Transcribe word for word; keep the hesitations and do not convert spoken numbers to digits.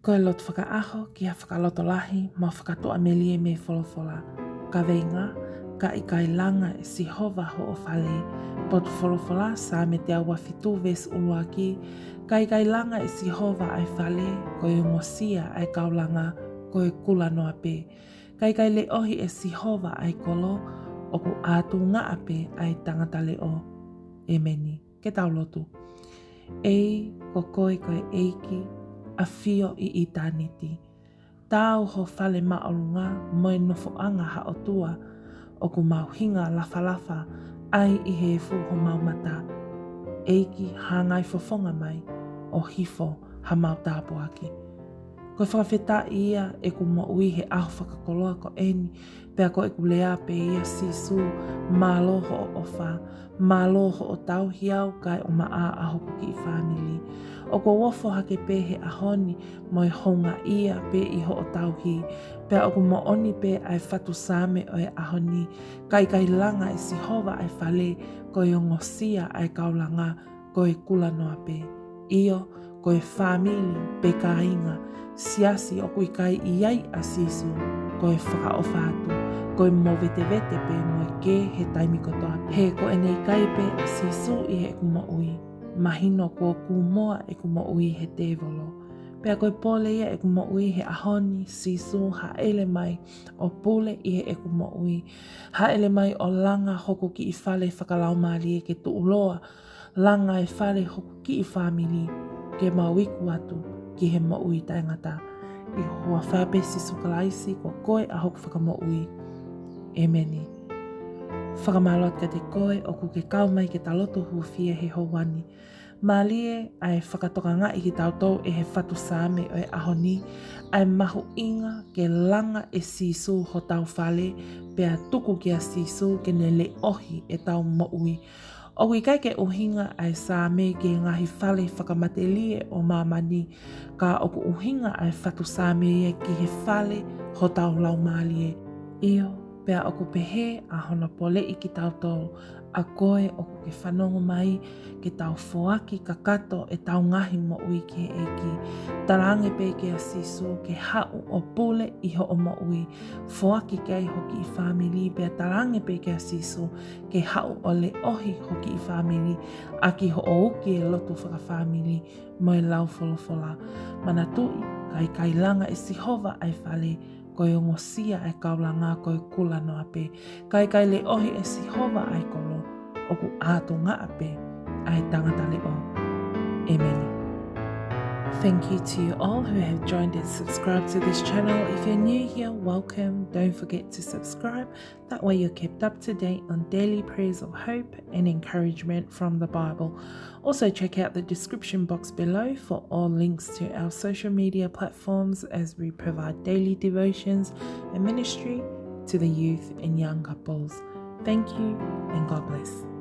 Ko e lotu fakaʻaho ki ha fakalotolahi mo fakatuʻamelie mei he folofola. Kaveinga: Ka ʻikai langa ʻe Sihova hoʻo fale. Potu folofola, Saame teau uofitu veesi ʻuluaki: Ka ʻikai langa ʻe Sihova ʻa e fale, ko e ongosia ʻa e kau langa, ko e kula noa pē. Ka ʻikai leʻohi ʻe Sihova ʻa e kolo, ʻoku ʻātungaʻa pē ʻa e tangata leʻo. ʻEmeni. Ke tau lotu. ʻEiki, ko koe ko e ʻEiki, ʻafio ʻi ʻitāniti. Taau ho fale māʻolunga mo e nofoʻanga ha ʻOtua, ʻoku mau hinga lafalafa ai ʻi he efu homau mata. ʻEiki, hangai fofonga mai ʻo hifo hamau tāpuaki. Ko e fakafetaʻi ia ʻeku moʻui he ʻaho fakakoloa ko eni, pea ko ʻeku lea pē ia, Sīsū, mālō hoʻo ʻofa, mālō hoʻo tauhi au kae ʻumaʻā ʻa hoku kiʻi fāmili. ʻOku ou ofo hake pē he ʻaho ni mo e houngaʻia pē ʻi hoʻo tauhi, pea ʻoku moʻoni pē ʻa e fatu saame ʻo e ʻaho ni: Ka ʻikai langa ʻe Sihova ʻa e fale, ko e ongosia ʻa e kau langa, ko e kula noa pē. ʻIo, ko e fāmili pe kāinga, siasi ʻoku ʻikai ʻi ai ʻa Sīsū, ko e fakaʻofa atu, ko e movetevete pē mo e kē he taimi kotoa pē. He ko ʻene ʻikai pē ʻa Sīsū ʻi heʻeku moʻui, mahino kuo kūmoa ʻeku moʻui he tēvolo. Pea ko e pole ia ʻeku moʻui he ʻaho ni, Sīsū, hāʻele mai ʻo pule ʻi heʻeku moʻui. Hāʻele mai ʻo langa hoku kiʻi fale fakalaumālie ke tuʻuloa, langa e fale hoku kiʻi fāmili, ke mau iku atu ki he moʻui taʻengata. ʻI ho huafa pē, Sīsū Kalaisi, ko koe ʻa hoku Fakamoʻui. ʻEmeni. Fakamālō atu kiate koe ʻoku ke kau mai ke ta lotu hūfia he houa ni. Mālie ʻa e fakatokangaʻi kitautolu ʻe he fatu saame ʻo e ʻaho ni ʻa e mahuʻinga ke langa ʻe Sīsū hotau fale, pea tuku kia Sīsū ke ne leʻohi ʻetau moʻui. ʻOku ʻikai ke ʻuhinga ʻa e saame ki he ngaahi fale fakamatelie ʻo māmani, ka ʻoku ʻuhinga ʻa e fatu saame ia ki he fale hotau laumālie. ʻIo, pea ʻoku pehē ʻa hono poleʻi kitautolu, ʻa koe ʻoku ke fanongo mai, ke tau foaki kakato ʻetau ngaahi moʻui ki he ʻEiki. Talaange pē kia Sīsū ke haʻu ʻo pule ʻi hoʻo moʻui. Foaki ki ai ho kiʻi fāmili, pea talaange pē kia Sīsū ke haʻu ʻo leʻohi ho kiʻi fāmili, ʻaki hoʻo uki e lotu fakafāmili mo e lau folofola. Manatuʻi, ka ʻikai langa ʻe Sihova ʻa e fale, ko e ongosia ʻa e kau langa, ko e kula noa pē. Ka ʻikai leʻohi ʻe Sihova ʻa e kolo, ʻoku ʻātungaʻa pē ʻa e tangata leʻo. ʻEmeni. Thank you to you all who have joined and subscribed to this channel. If you're new here, welcome. Don't forget to subscribe. That way you're kept up to date on daily prayers of hope and encouragement from the Bible. Also, check out the description box below for all links to our social media platforms as we provide daily devotions and ministry to the youth and young couples. Thank you and God bless.